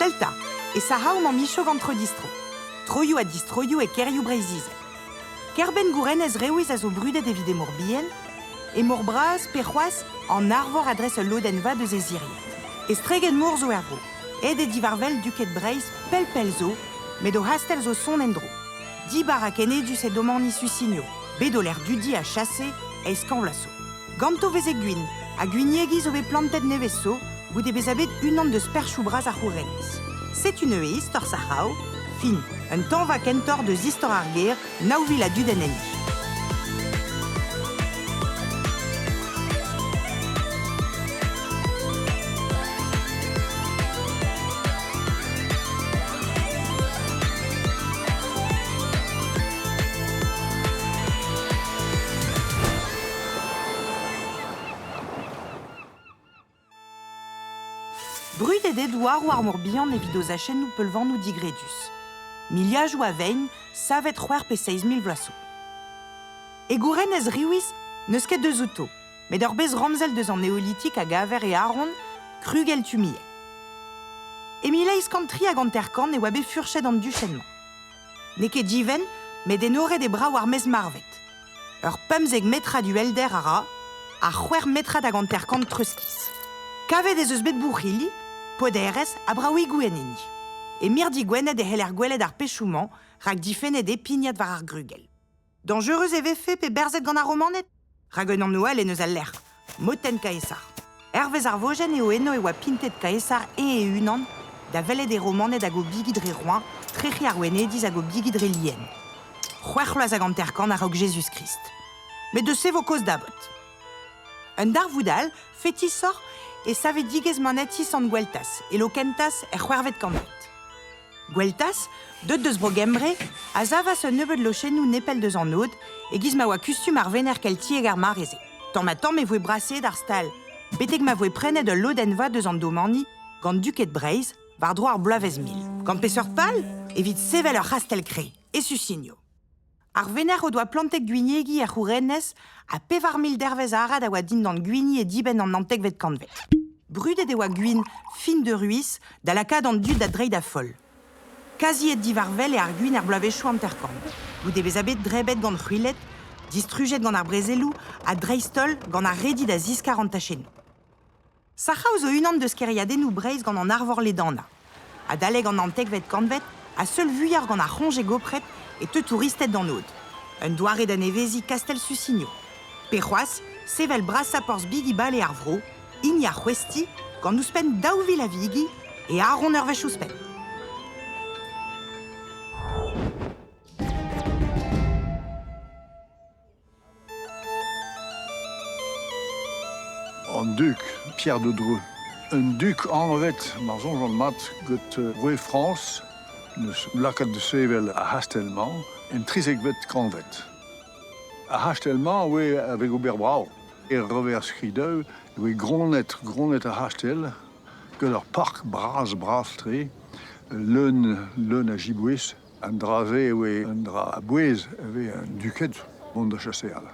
Sell 'ta, e Sahao 'mañ Micho gant Tro-Distro. Troioù ha distroioù e kêrioù Breizh-Izel. Kêr-benn Gourenez Rewiz a zo brudet evit he mor bihan, he mor bras pe c'hoazh an arvor a dres ul lodenn vat eus he ziriad. Estreget mor zo er vro. Aet eo diwar-wel duked Breizh pell-pell zo, met o c'hastell zo sonn en-dro. Dibar ha kenedus eo domani Susinio, bet o lec'h dudi ha chase eizh kant vloaz zo. Ganto 'veze gwin, ha gwiniegi zo bet plantet nevez zo, goude bezañ bet unan deus perzhioù bras ar c'hourenez. Setu neuze istor Sac'hao, fin, un tañva kentoc'h deus istor ar gêr, 9 000 a dud en enni. Brudet eo douaroù ar Mor-Bihan evit o zachennoù peulvanoù digredus. Miliadoù a vein savet c'hwec'h pe 7 mil vloaz zo. E gourenez Riwiz n'eus ket deus outo, met ur bez ramzel deus an neolitik a gaver e Aron, krugell Tumieg. E 1853 e oa bet furchet an duchenn-mañ. N'eo ket divent, met enoret eo brav ar maez marvet. Ur 15 metrad uhelder a ra, ha c'hwec'h metrad hag 50 treuzkiz. Kavet ez eus bet bouc'hili, poderezh ha bravigoù en hini. E mirdi Gwened e c'heller gwelet ar pechoù-mañ rak difennet eo pignat war ar grugell. Dañjerus e vefe pe berzet gant ar Romaned? Rak un anv all en deus al lec'h, Motenn Kaesar. Hervez ar vojenn eo eno e oa pintet Kaesar eñ e-unan da welet e Romaned hag o bigi dre Rouen trec'hiñ ar Wenediz hag o bigi dre lien. C'hwec'h vloaz hag 50 a-raok Jezuz-Krist. Met deus se vo kaoz dabot. Un darvoud all, fetisoc'h, e savedigezh manati Sant Gweltaz, e Lokentaz er c'hwec'hvet kantved. Gweltaz, deuet deus Bro-Gembre, a savas un nebeud lochennoù nepell deus an aod, e-giz ma oa kustum ar venec'h keltiek ar mare-se. Tamm-ha-tamm e voe braseet ar stal, betek ma voe prenet ul lodenn vat eus an domani gant duked Breizh war-dro ar bloavezh 1000. Gant peseurt pal? Evit sevel ur c'hastell-kre, e Susinio. Ar venec'h o doa plantet gwiniegi er c'hourenez ha 4000 dervezh arat a oa dindan gwini e dibenn an naontekvet kantved. Brudet e oa gwin fin de Ruiz da lakaat an dud da dreiñ da foll. Kaziet diwar-wel eo ar gwin er bloavezhioù 50, goude bezañ bet drebet gant c'hwiled, distrujet gant ar brezeloù ha dreist-holl gant ar redi da ziskar an tachennoù. Sac'hau zo unan deus kêriadennoù Breizh gant an arvor ledanañ. Adalek an naontekvet kantved ha seul vuioc'h gant ar c'hoñje gopret e teu touristed d'an aod. Un doare da neveziñ kastell Susinio. Pe c'hoazh, sevel brasañ porzh bigi-bale ar vro, hini ar C'hwesti, gant ouzhpenn 2000 a vigi e Aron ur wech ouzhpenn. An dug Pierre de Dreux. Un dug anvet, mar soñjan mat, get roue Frañs, neus lakaet da sevel ar c'hastell-mañ en trizekvet kantved. Ar c'hastell-mañ a voe a vez ober brav. Hervez ar skridoù e voe gronnet, gronnet ar c'hastell gant ur park bras-bras-tre, leun, leun a jiboez. An dra-se e voe un dra a-bouez e vez an duked mont da chaseal.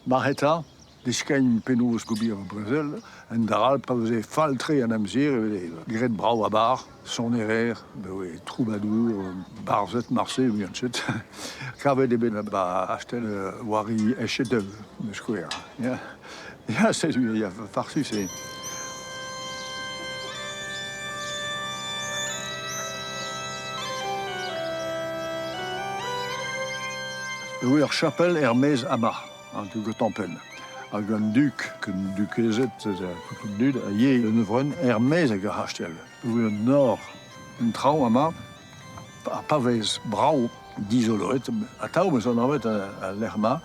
Marc'heta, deskagn penaos ober ar brezel, un dra all pa veze fall-tre an amzer e veze graet brav a-bar, sonerezh, e voe troubadour, barzhed marse, muiañ ket. Kavet eo bet ba astenn war e echedoù, da skouer. Ya, ya setu ya, farsus eo. E voe ur chapel er-maez amañ, an dug Tempen. Hag an dug, an dukezed, tout an dud, a yee un vreun er-maez ag ar c'hastell. E voe un nor, un traoñ amañ, ha pa vez brav dizoloet, atav 'meus anavet al lec'h-mañ,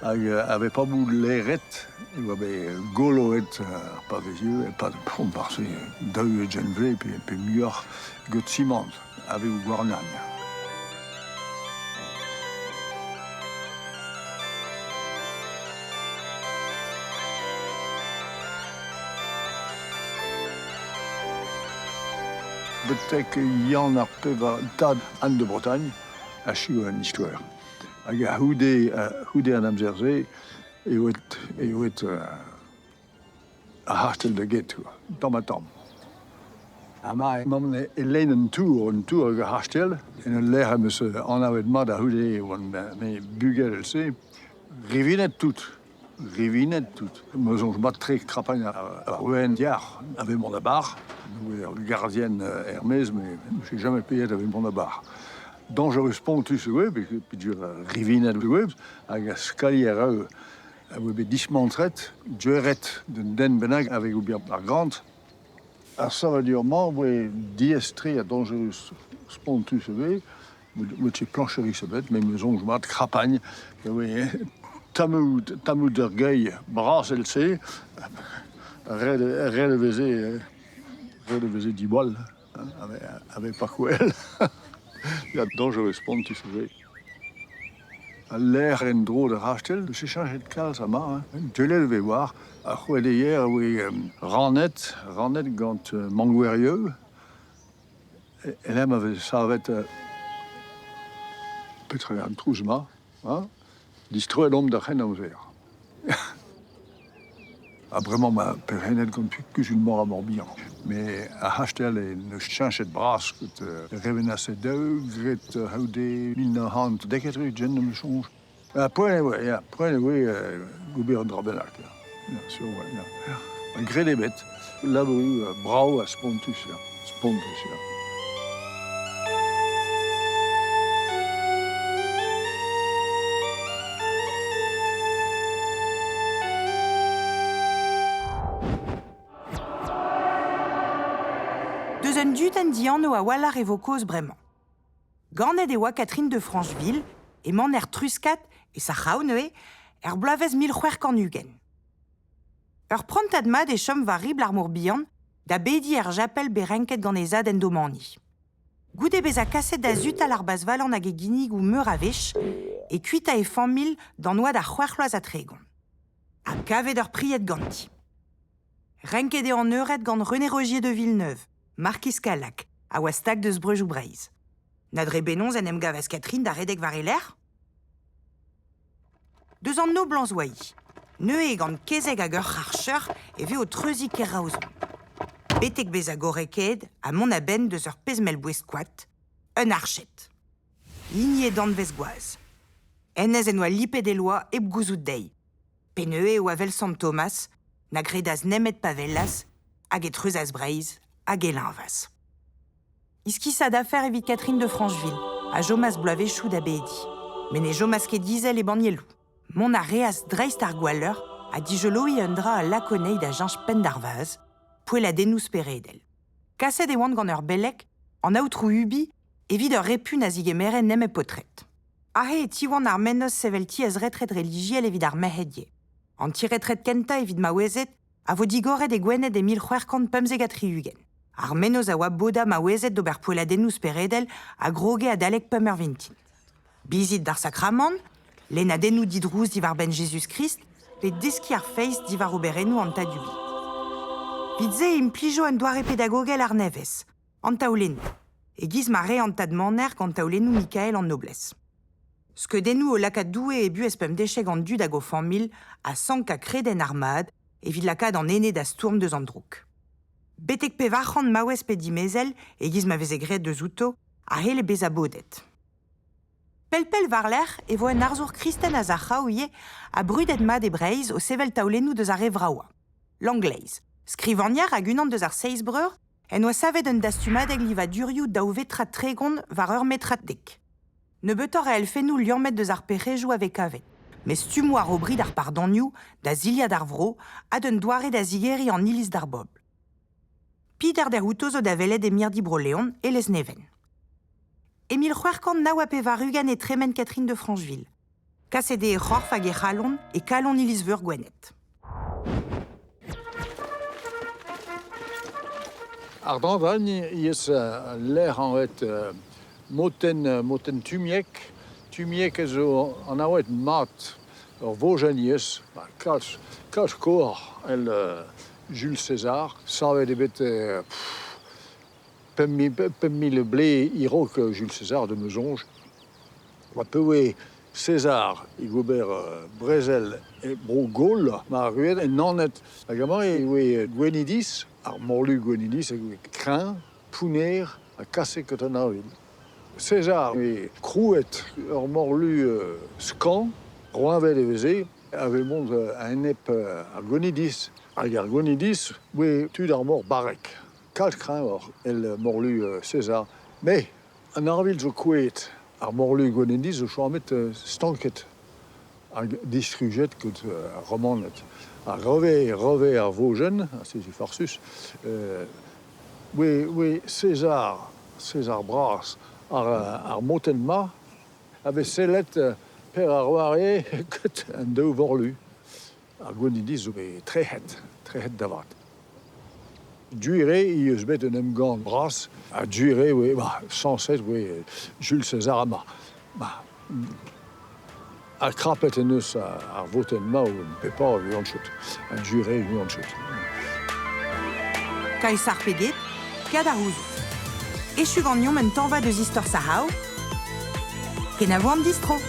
hag a vez pas bout laeret, e oa bet goloet ar pavezioù e-pad marse 40 vloaz pe muioc'h get simant a-vezoù gwarnan. Betek Yann ar Pevar, tad Anne de Bretagne, achu an istor. Hag a-c'houde, a-c'houde an amzer-se eo aet, eo aet ar c'hastell da get, tamm-ha-tamm. Ha ma emaon e lein un tour, un tour hag ur c'hastell, en ul lec'h em eus anavet mat a-c'houde e oan me bugel èl-se. Rivinet tout, rivinet tout. Me soñj mat-tre krapagn ar we'enn diàr a vez mont a-barh. Ur gardien er-maez, mais j'ai jamais paeet a vez mont a-barh. Dañjerus spontus e oe, peogwir rivinet e oe, hag ar skalier a oe bet dismantret, dioueret d'un den bennak a vez ober ar grant. Ar savadur-mañ a voe diaes-tre ha dañjerus spontus ivez. N'eus ket plañcheris ebet, met me soñj mat krapagn e voe tammoù tammoù d'ur gae bras èl-se. Ret ret e veze ret e veze diwall a vez parkoù ell. Ya, dañjerus spontus ivez. Al lec'h en-dro d'ar c'hastell, n'eus ket cheñchet kalz amañ. Hein. Deuet e vez war ar c'hoadeier a voe rannet, rannet gant mangoerioù. E-lec'h ma vez savet petra eo an trouz-mañ, hein? Distroet omp d'ar C'hrennamzer. Ha bremañ ma perc'hennet gant kuzul-mor ar Morbihan. Met ar c'hastell en deus cheñchet bras get revenaset daou, graet c'houde 1970 am eus soñj. Poent e oa, ya, poent e oa ober un dra bennak, ya. Ya, sur oa, ya. Ha graet eo bet. Labourioù brav ha spontus, ya. Spontus, ya. Deus un dudenn dianv a-walc'h e vo kaoz bremañ. Ganet e oa Catherine de Francheville e maner Truskat, e Sac'hau neuze, er bloavezh 1620. Ur prantad mat e chom war ribl ar Mor-Bihan da bediñ er japel bet renket gant he zad en domani. Goude bezañ kaset da sutal ar bazhvalan hag e ginnigoù meur a wech e kuita e familh d'an oad a c'hwec'h vloaz ha 30. Ha kavet ur pried ganti. Renket eo an eured gant René Rogier de Villeneuve, markiz Callac, a oa stag deus Breujoù Breizh. Na dre penaos en em gavas Catherine da redek war e lerc'h? Deus an noblañs oa-hi. Neuze gant kezeg hag ur c'harr-cheuc'h e vez o treuziñ Kêr-Raozon. Betek bezañ gorrekaet ha mont a-benn deus ur pezh mell bouest-koad, un arched. Hini e danvez gwaz. Hennezh en doa lipet e loa hep gouzout dezhi. Pe neuze e oa 'vel Sant Thomas, na gredas nemet pa welas, hag e treuzas Breizh, hag e leñvas. Iskisat afer evit Catherine de Francheville, a chomas bloavezhioù da bediñ. Met ne chomas ket izel e bannieloù. Mont a reas dreist ar gwalleur ha dijoloiñ un dra a lako anezhi da cheñch penn d'ar vazh, poelladennoù speredel. Kaset e oant gant ur beleg, an aotrou Ubi, evit ur repu na zigemere nemet paotred. Aze e tiwan ar mennozh sevel tiez retred relijiel evit ar merc'hed ivez. An ti-retred kentañ evit maouezed a vo digoret e Gwened e 1675. Ar mennozh a oa bodañ maouezed d'ober poelladennoù speredel a groge adalek pemp eur vintin. Bizit d'ar sakramant, lennadennoù didrouz diwar-benn Jezuz-Krist pe deskiñ ar feiz diwar oberennoù an Tad Ubi. Evit se e implijo un doare pedagogel arnevez, an taolennoù, e-giz ma rae an Tad Maner gant taolennoù Mikael an Noblez. Skeudennoù o lakaat Doue e buhez pemdechek an dud hag o familh a sanka kredenn ar mad evit lakaat an ene da stourm deus an droug. Betek 400 maouez pe dimezell, e-giz ma veze graet deus outo, a c'helle bezañ bodet. Pell-pell war-lerc'h e vo un arzour kristen a Zac'hau ivez ha brudet mat e Breizh o sevel taolennoù deus ar re vravañ. Langleiz, skrivagner hag unan deus ar Seiz Breur, en doa savet un dastumadeg livadurioù daou vetrad 30 war ur metrad dek. Nebeutoc'h a elfennoù liammet deus ar pec'hejoù a vez kavet, met stummoù a ro bri d'ar pardonioù, da zilhad ar vro ha d'un doare da zigeriñ an iliz d'ar bobl. Peter Derouto zo da welet e mirdi Bro-Leon e Lesneven. E 1689 e tremen Catherine de Francheville. Kaset eo he c'horf hag he c'halon e kalon iliz-veur Gwened. Ar dañvad ivez lec'h anvet Motenn Motenn Tumieg. Tumieg a zo anavet mat ur vojenn ivez, kalz kalz kozhoc'h èl Jules César. Savet eo bet 5000 vloaz a-raok Jules César, da ma soñj. Ma peue César e ober brezel e Bro-Gaul, ma arruet en Naoned. Hag amañ e oe Gwennidis, ar morlu Gwennidis a oe kreñv. pounner ha kaset gant an avel. César e krouet ur morlu skañv, roeñvet e veze, a vez mont a-enep ar Gwenediz. Hag ar Gwenediz oe tud ar mor barrek, kalz kreñvoc'h èl morlu César. Met an avel zo kouezhet, ar morlu Gwenediz zo chomet stanket hag distrujet gant ar Romaned. Ha reve, reve ar vojenn, ha setu farsus, oe, oe César, César bras, ar, ar motenn-mañ a vez sellet per ar oare get an daou vorlu. Ar Gwenediz zo bet trec'het, trec'het da vat. Gwir eo he eus bet un emgann bras ha gwir eo oe, ba, sañset oe Jules César amañ. Ba, ha krapet en deus ar votenn-mañ pepa unan-chot, ha gwir eo unan-chot. Kaesar pe get, kad a c'houzout. Echu ganeomp un tañva deus istor Sahao. Kenavo an distro!